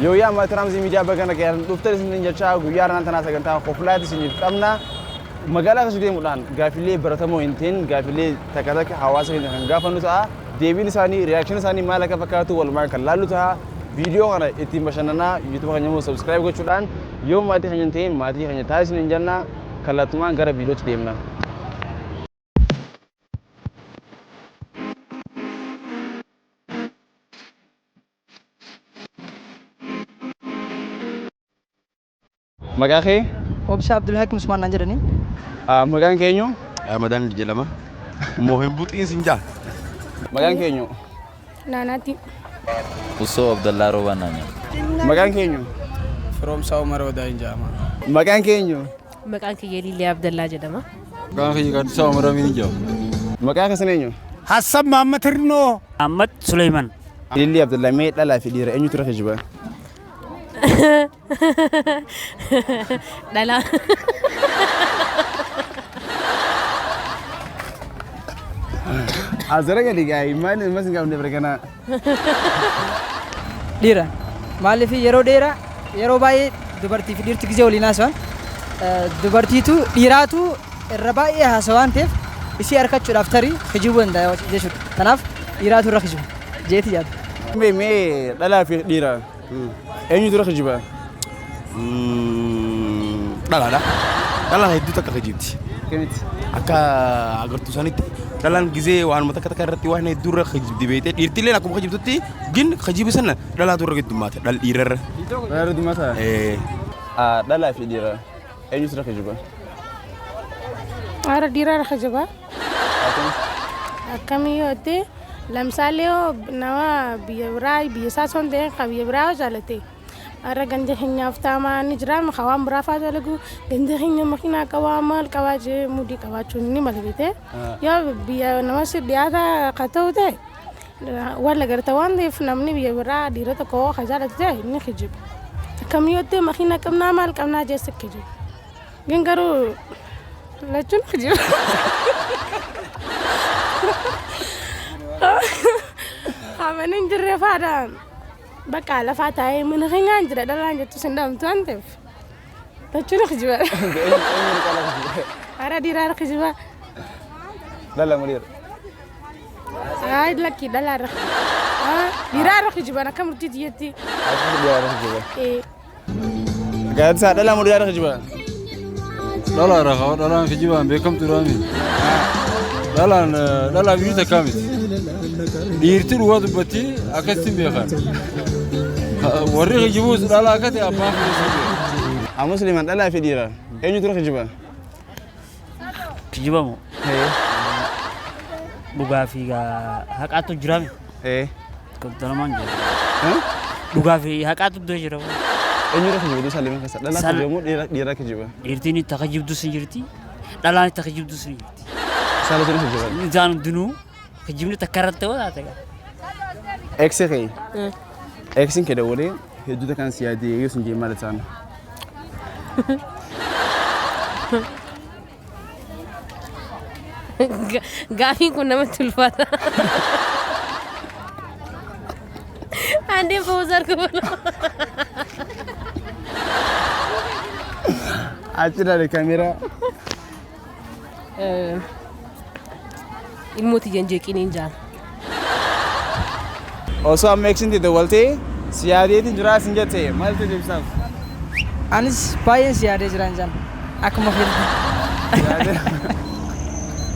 Yooyyaa maatii Raamzii Miidiyaa baga nagayaan dhuftan isiniin jechaa guyyaa har'aan tanaa sagantaa koflaati isiniif qabna. Magaalaa keessa deemuudhaan gaafilee baratamoo hin ta'in gaafilee takka takka hawaasa keenya kan gaafannu ta'a. Deebiin isaanii reaction isaanii maal akka fakkaatu walumaan kan laallu ta'a. Viidiyoo kana ittiin bashannanaa YouTube keenya immoo subscribe gochuudhaan yoo maatii keenya hin ta'in maatii keenya taasisni hin jenna kallattumaan gara viidiyootti deemna. Maqaa kee? Obsa Abdulhakim Usmaan naan jedhani. Maqaan keenyu? Ramadaan jedhama. Moo hin buxiin sin jaa. Maqaan keenyu? Naanaatti. Usoo Abdallaa Roobaa naan jedhama. Maqaan keenyu? Firoomsaa Umar Odaa hin jedhama. Maqaan keenyu? Maqaan kiyya Liillee Abdallaa jedhama. Maqaan kiyya Gaaddisaa Umar Amiin jedhama. Maqaa keessan eenyu? Hassan Mahammad Hirnoo. Ahmad Suleiman. Liillee Abdallaa mee dhalaa fi dhiira eenyutu irra kijiba? Dhalaa. Asirra gadi gaa'ii maal ilma sin qabne bira kanaa. Dhiira. Maaliif yeroo dheeraa yeroo baay'ee dubartii fi dhiirti gizee waliin haasawan dubartiitu dhiiraatu irra baay'ee haasawa waan ta'eef isii arkachuudhaaf tarii kijibuu danda'a jechuudha. Kanaaf dhiiraatu irra kijiba jeeti yaada. Mee mee dhalaa fi dhiira eenyutu irra kijiba? Dhalaadha. Dhalaan hedduu takka kijibdi. Akkamitti? Akka agartuu sanitti dhalaan gizee waanuma takka takka irratti waan hedduu irra kijibdi beekte dhiirtilleen akkuma kijibtutti gin kijibi sana dhalaatu irra heddummaata dhal dhiirarra. Dhalaa irra heddummaata? Dhalaa fi dhiira eenyutu irra kijiba? Ara dhiira irra kijiba. Akkamii yoo ta'e lamsaalee yoo nama biyya biraa biyya isaa osoo hin ta'in kan biyya biraa yoo jaalate Har'a ganda keenyaaf taamaa ni jira ka waan biraa faa dalagu ganda keenya makiinaa qabaa maal qabaa jee mudii qabaachuun ni mala beekte. Yoo biyya nama si dhiyaata ka ta'u ta'e waan lagarta waan ta'eef namni biyya biraa dhiira tokko ka jaalatu ta'e ni kijiba. Akkam yoo ta'e makiinaa qabnaa maal qabnaa jee si kijiba. Gin garuu lachuun kijiba. Hamani hin jirre faadha. Bakka lafaa taa'ee mana keenyaan jira dhalaan jettu sin dhabamtu waan ta'eef. Lachuun kijiba. Hara dhiiraa kijiba. Dhala moo dhiira? Ay lakkii dhalaa irra. Dhiiraa irra kijiban akka murtii tiyyetti. Akka dhiiraa irra kijiba. Gaaddisaa dhala moo dhiiraa irra kijiba? Dhalaa irraa qaba dhalaan kijibaan beekamtu dhaami. Dhalaan dhalaa biyyi takkaa miti. Dhiirti dhugaa dubbatti akkasitti hin beekan. Warri kijibuus dhalaa akka ta'e abbaan fedhe sun beeka. A musliman dhalaa fi dhiira eenyutu irra kijiba? Kijiba moo? Dhugaa fi haqaatu jiraame. Qabdalamaan jira. Dhugaa fi haqaatu iddoo jira. Eenyutu irra kijiba duusaa lama keessa? Dhalaa kijiba moo dhiira kijiba? Dhiirtiin itti akka jibdus ni jirti. Dhalaan itti akka jibdus ni jirti. Isaan irra kijiba. Isaan hundinuu kijibni takka irratti ta'uu taate. Eksi kee. Eksiin kee dawwalee hedduuta kan si yaadee yoo sin jee maal isaan? Gaafiin kun namatti ulfaata. Andeen fawwasaa argama. Achi ilaali kaameeraa. Ilmoo tiyya hin jeeqiniin jaan. Osoo amma eksiin tee dawwaltee si yaadeetiin jiraa sin jette maaltu deebisaaf? Anis baay'een si yaadee jiraan jaan. Akkuma keetti.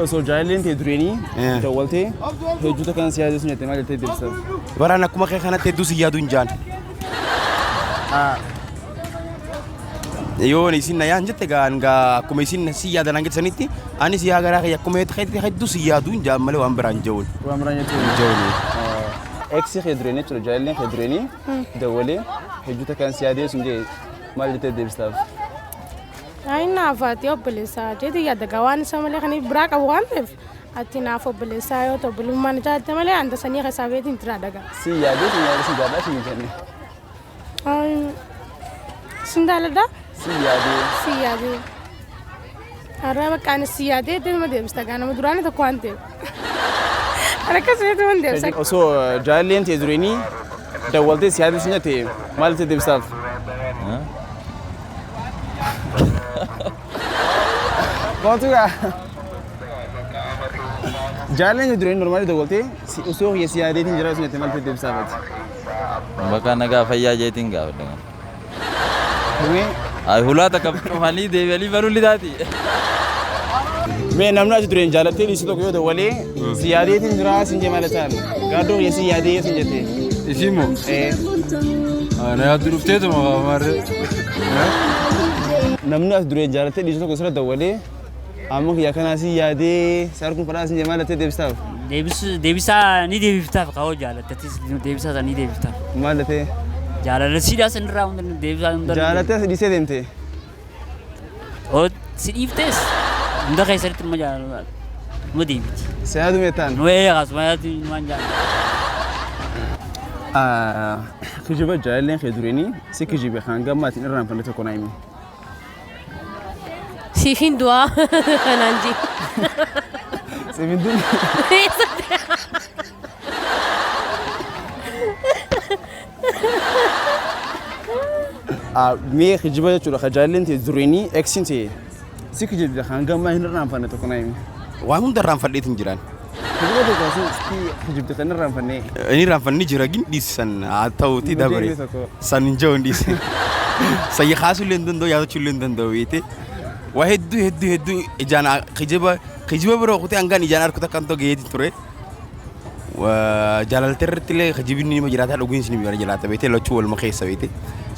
Osoo jaalalleen tee dureenii dawwaltee hedduu takkaan si yaadee sun jette maal jettee deebisaaf? Baraan akkuma kee kanatti hedduu si yaadu hin jaan. Yoo isin na yaan jette gaan gaa akkuma isin si yaadan hanga sanitti anis yaa garaa kiyya akkuma keetti hedduu si yaadu hin jaan malee waan biraan ja'uun. Waan biraan jechuun. Hin ja'uun. Eksi kee dureenii jechuudha jaalalleen kee dureenii dawwalee hedduu takkaan si yaadee sun jee maal jettee deebistaaf? Ayi naaf ati obboleessaa jeeti yaadda gaa waan isa malee kan biraa qabu waan ta'eef ati naaf obboleessaa yoo ta'u obbolummaan jaallatte malee anta sanii keessaa beetiin jira dhagaa. Si yaadee si yaadee si jaalladha si hin jenne. Sin jaalladha. Si yaadee. Si yaadee. Har'a bakka ani si yaadee deema deebista gaa nama duraanii tokko waan ta'eef. Ani akkasumatti waan deebisa. Osoo jaalalleen tee dureenii Dawwaltee si yaadee si nyaate maal itti deebisaaf? Gootu gaa. Jaalalleen kee dureen normaalii dawwaltee si osoo kiyya si yaadeetiin jira si nyaate maal itti deebisaaf ati? Bakka nagaa fayyaa jeetiin gaafadha. Dhumee. Ay hulaa takka cufanii deebi'anii baruu litaati. Mee namni ati dureen jaalattee dhiisu tokko yoo dawwalee si yaadeetiin jira sin jee maal ta'an? Gaaddoo kiyya si yaadee sin jette. Isii moo? Ee. Na yaaddu dhufteetuma maarree. Namni ati dureen jaalattee dhiisu tokko sirra dawwalee amma kiyya kanaa si yaadee si arguun fadhaa sin jee maal jettee deebistaaf? Deebisaa ni deebiftaaf kaa'oo jaalattattis deebisaa sana ni deebiftaaf. Maal jettee? Jaalala siidhaa sanirraa hunda deebisaa hunda. Jaalattee as dhiisee deemte? Oo si dhiiftees hunda keessatti immoo jaalala immoo deebiti. Si yaadu meettaan? Nu ee akkasuma yaadu waan jaalala. Kijiba jaalalleen kee dureenii si kijibe kan gammaatiin irraanfanne tokko naa himi. Siifin du'aa kanaan jee. Siifin du'aa? Mee kijiba jechuudha ka jaalalleen tee dureenii eksiin tee si kijibde kan gammaa hin irraanfanne tokko naa himi. Waan hunda irraanfadheetiin jiraan. Kijiba tokko si kijibde kan irraanfanne. Inni irraanfanni jira gin dhiisan haa ta'uuti dabare. San hin jiru hin dhiise. Sayyi kaasuu illee hin danda'u yaadachuu illee hin danda'u beekte. Waa hedduu hedduu hedduu ijaan kijiba kijiba bira kutee hangaan ijaan arku takka hin gaheetiin ture. Jaalaltee irratti illee kijibni nima jiraataa dhuguun nima jiraata beekte lachuu waluma keessa beekte.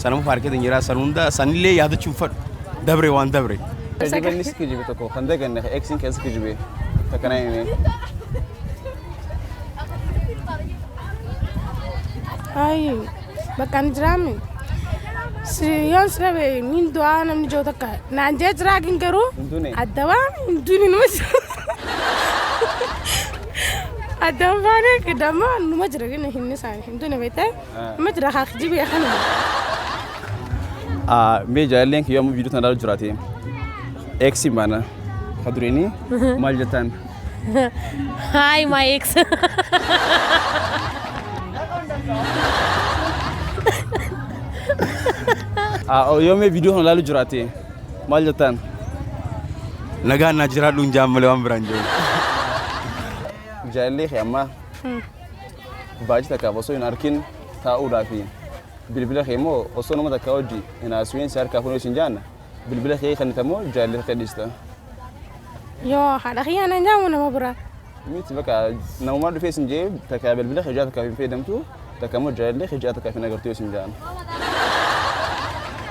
Sanuma faarkeetiin jira san hunda sanillee yaadachuu hin fadhu dabre waan dabre. Kijibannis kijibe tokko kan daganne eksiin keessa kijibe takka naa himi. Ay, bakka ani jiraame. Yoon si dhabe niin du'aa namni jiru takka naan jee jiraa gin garuu adda waan hin duuni numa jira. Adda baanee qidama numa jira gin hinni isaanii hin duune beektee numa jira haa kijibee kanuma. Mee jaalalleen kiyyaa ammoo viidiyoo tana ilaalu jiraate. Eksi maana ka dureenii maal jettaan? Hi my ex. Yoo mee viidiyoo kana ilaalu jiraate maal jettaan? Nagaan naa jiraadhu hin jaan malee waan biraan jiru. Jaalallee kee ammaa baajii takkaaf osoo hin arkin taa'uudhaa fi bilbila kee immoo osoo nama takkaa hojii hin haasawin si harkaa fuudhuu hin jaan bilbila kee kan immoo jaalallee kee dhiista. Yoo haadha kiyyaa naan jaamu nama biraa. Miti bakka namumaa dhufee sin jee takka bilbila kee ji'a takkaaf hin fayyadamtu takka immoo jaalallee kee ji'a takkaaf hin agartu yoo sin jaan.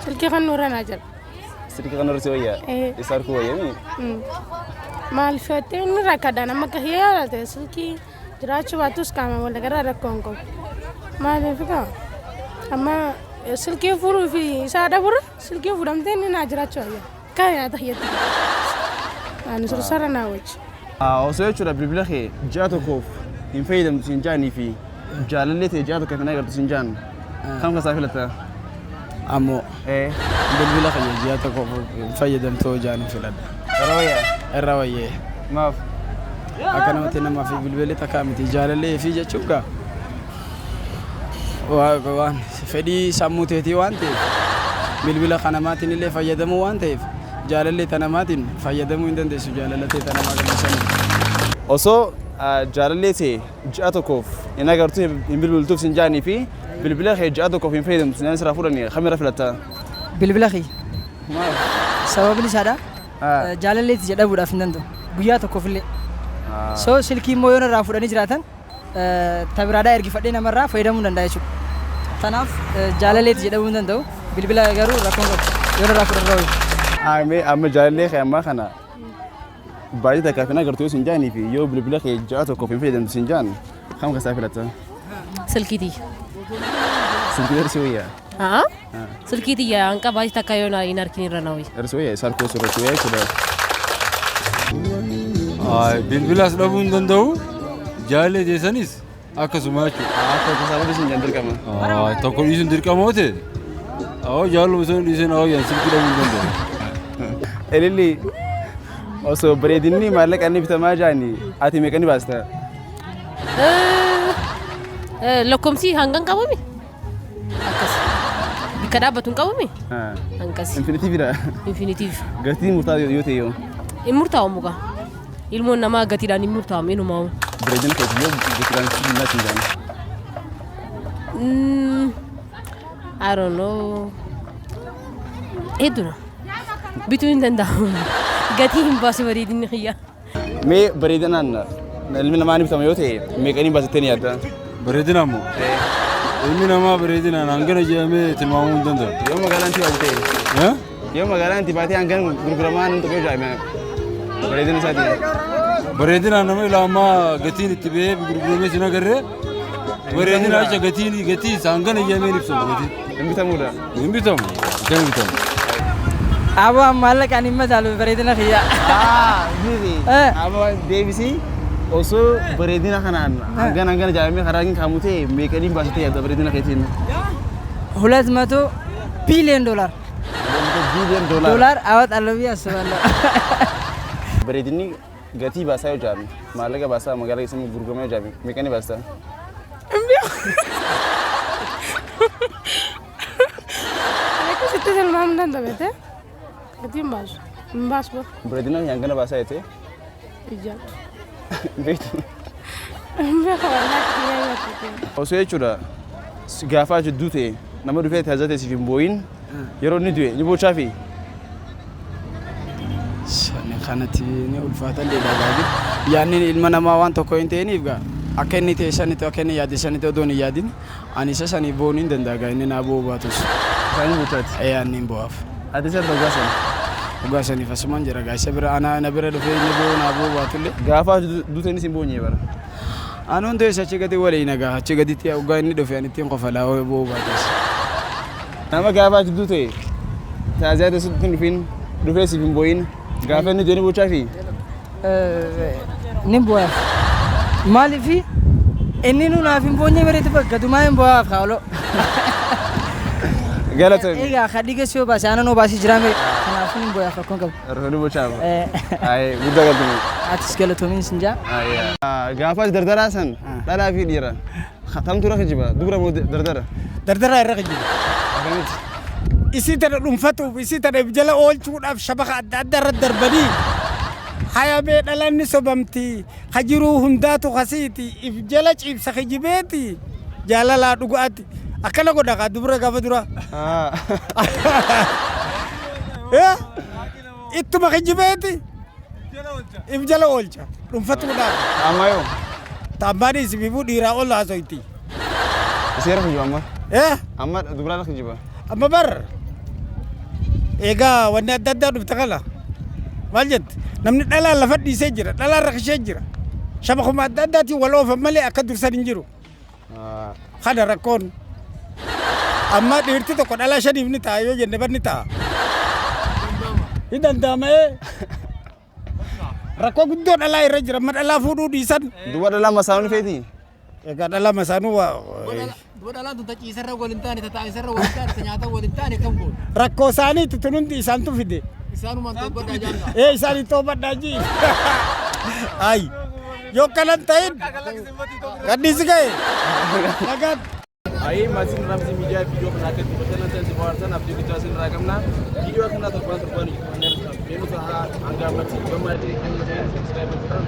Silkii kan nurra naa jira. Silkii kan nurra si wayyaa? Isa harkuu wayyaa mi? Maal fe'attee inni rakkadha nama akka hiyyaa laate silkii jiraachuu baatus qaama wal agarraa rakkoo hin qabu. Maaliif kaa amma silkii fuudhuu fi isaa dhabuurra silkiin fuudhamtee inni naa jiraachuu wayyaa. Akka nyaata hiyyatti. Ani sursara naa wajji. Osoo jechuudha bilbila kee ji'a tokkoof hin fayyadamtu siin jaanii fi jaalallee ta'e ji'a tokkoof hin agartu siin jaan kam keessaa filatta? Ammoo bilbila kiyya ji'a tokkoof hin fayyadamtu jaan hin filadha. Irra wayyaa? Irra wayyee. Maaf? Akka namatti namaa fi bilbilli takkaa miti jaalallee fi jechuun gaa waan fedhii sammuu teetii waan ta'eef bilbila kanamaatiin illee fayyadamuu waan ta'eef jaalallee tanamaatiin fayyadamuu hin dandeessu jaalala ta'e tanamaa gabbisanii. Osoo jaalallee ta'e ji'a tokkoof hin agartu hin bilbiltuuf sin jaanii fi bilbila kee ji'a tokkoof hin fayyadamtu sin sirraa fuudhanii kamirra filatta? Bilbila kiyya. Sababni isaadha. Jaalalleetti jedhamuudhaaf hin danda'u. Guyyaa tokkoof illee. So silkii immoo yoo narraa fuudhanii jiraatan tabiraadhaa ergifadhee namarraa fayyadamuu danda'a jechuudha. Kanaaf jaalalleetti jedhamuu hin danda'u. Bilbila garuu rakkoon qabu. Yoo narraa fuudhan raawwi. Amma jaalallee kee ammaa kana baay'ee takkaaf hin agartu yoo sin jaanii fi yoo bilbila kee ji'a tokkoof hin fayyadamtu sin jaan kam keessaa filatta? Silkii tiyya. Silkii darsii wayyaa? Haa? Silkii tiyya hanqa baay'ee takka yoo hin arkin irra na wayya. Darsii wayyaa isa harkoo sirratti wayyaa jechuudha. Bilbilaas dhabuu hin danda'u jaalallee teessanis akkasuma jechuudha. Tokko isaa dhiisuun hin dirqama. Tokko dhiisuun dirqama yoo ta'e jaaluma sana dhiiseen yaan silkii dhabuu hin danda'u. Elilli osoo bareedinni maallaqa inni bitamaa jaani ati meeqa ni baasta? Lakkoomsi hangan qabame? Akkas. Bikka dhaabbatu hin qabumi? Hanqas. Infinitiividha. Infinitive. Gatiin murtaa'aa yoo ta'e yoo. Hin murtaa'u muka. Ilmoon namaa gatiidhaan hin murtaa'amu inumaa'u. Bareedina keeti yoo gatiidhaan si hin jedhan. I don't know. Hedduudha. Bituu hin danda'amu. Gatii hin baasu bareedinni kiyya. Mee bareedinaan ilmi namaa ni bitama yoo ta'e meeqanii baasattee ni yaadda? Bareedinaan moo? Ilmi namaa bareedinaan hangana jedhamee tilmaamuu hin danda'u. Yoo magaalaan itti baate ta'e. Yoo magaalaan itti baatee hangana gurguramaa namni tokko yoo jedhame bareedina isaatiin. Bareedinaan nama ilaa ammaa gatiin itti bahee gurguramee sin agarree bareedina jecha gatiin gatii isaa hangana jedhamee hin ibsamu gatiin. Hin bitamuudha. Hin bitamu. Hin bitamu. Aboo maallaqaan hin madaalu bareedina kiyya. Aboo deebisii osoo bareedina kanaan hangana hangana jedhamee karaa hin kaamu ta'e meeqanii baasatee yaadda bareedina keetiin? 200 ቢሊዮን ዶላር። ቢሊዮን ዶላር። ዶላር አወጣለሁ ብዬ አስባለሁ። Bareedinni gatii baasaa yoo jedhame maallaqa baasaa magaalaa keessatti gurguramaa yoo jedhame meeqanii baasta? Akkasitti tilmaamuu danda'a beekte? Gatii hin baasu. Hin baasu bara. Bareedina hangana baasaa jettee Ijjaatu. beektu. Hin beeku wallaahi kiyyaa nyaatu. Osoo jechuudha gaafa jidduu ta'e nama dhufee tajaajila siif hin boo'in yeroo inni du'e ni boochaa fi Sani kanatti ni ulfaatan dheedaa. Yaadni ilma namaa waan tokko hin ta'iniif gaa akka inni ta'e sanitti akka inni yaade sanitti odoo hin yaadin ani isa saniif bo'uun hin danda'a gaa inni naa bo'uu baatus. Isaanii bochaati. Ee ani hin bo'aaf. Ati isa dhugaa sana. Dhugaa saniif asumaan jira gaa isa bira ana na bira dhufee inni bo'uu naa bo'uu baatullee. Gaafa duute inni siin boonyee bara. Anuun ta'es achi gadi waliin nagaa achi gaditti dhugaa inni dhufe ani ittiin qofalaa bo'uu baates. Nama gaafa jidduu ta'e tajaajila sitti hin dhufin dhufee siif hin boo'in gaafa inni du'e ni bochaa fi Ni bu'aaf. Maaliif inni nu naaf hin boonye bareedu bakka gadumaa hin bu'aaf kaa'olo. Galatoomi. Egaa kadhiga si obaase aanan obaasii jiraame kanaafuu ni bu'aaf rakkoon qabu. Ni bochaaf. Ayi guddaa galatoomii. Atis galatoomiin sin jaa. Gaafa dardaraa san dhalaa fi dhiira tamtu irra kijiba dubra moo dardara? Dardaraa irra kijiba. Akkamitti? Isii tana dhuunfatuuf isii tana jala oolchuudhaaf shabaqa adda addaa irra darbanii hayamee dhalanni sobamti hajiruu hundaatu kasiiti if jala ciibsa kijibeeti jaalalaa dhugaati akkana godha kaa dubra gaafa dura. Ittuma kijibeeti if jala oolcha dhuunfatuudhaaf. Amma yoo? Taammaan isiifuu dhiiraa ol haasoyti. Isii irra kijiba amma? Eh? Amma dubraa irra kijiba? Amma bar egaa wanni adda addaa dhufte kana maal jette namni dhalaan lafa dhiisee jira dhalaan rakishee jira shabakuma adda addaatiin wal oofan malee akka dursan hin jiru. Kana rakkoon amma dhiirti tokko dhalaa shaniif ni ta'a yoo jenne bar ni ta'a. Ni danda'ama ee. Rakkoo guddoo dhalaa irra jira amma dhalaa fuudhuu dhiisan. Duba dhalaa masaanuu feeti? Egaa dhalaa masaanuu waa. Duba dhalaan tun taciisarra wal hin taane, tataa'isarra wal hin taane, nyaata wal hin taane kam goone? Rakkoo isaaniitu tun hundi isaantu fide. Isaanumaan tobbadhaa jaalla. Ee isaanii toobadhaa ji. Ay yoo kanan ta'in gadhiisi ga'e. Nagaan. Ayee maatiin Ramzii Miidiyaa viidiyoo kana akka itti bashannantan si bohaartan abdii guddaa isin irraa qabna. Viidiyoo akkanaa torbaan torbaan deemu ta'a hanga ammatti gammaddee kan ta'e subscribe godhaa.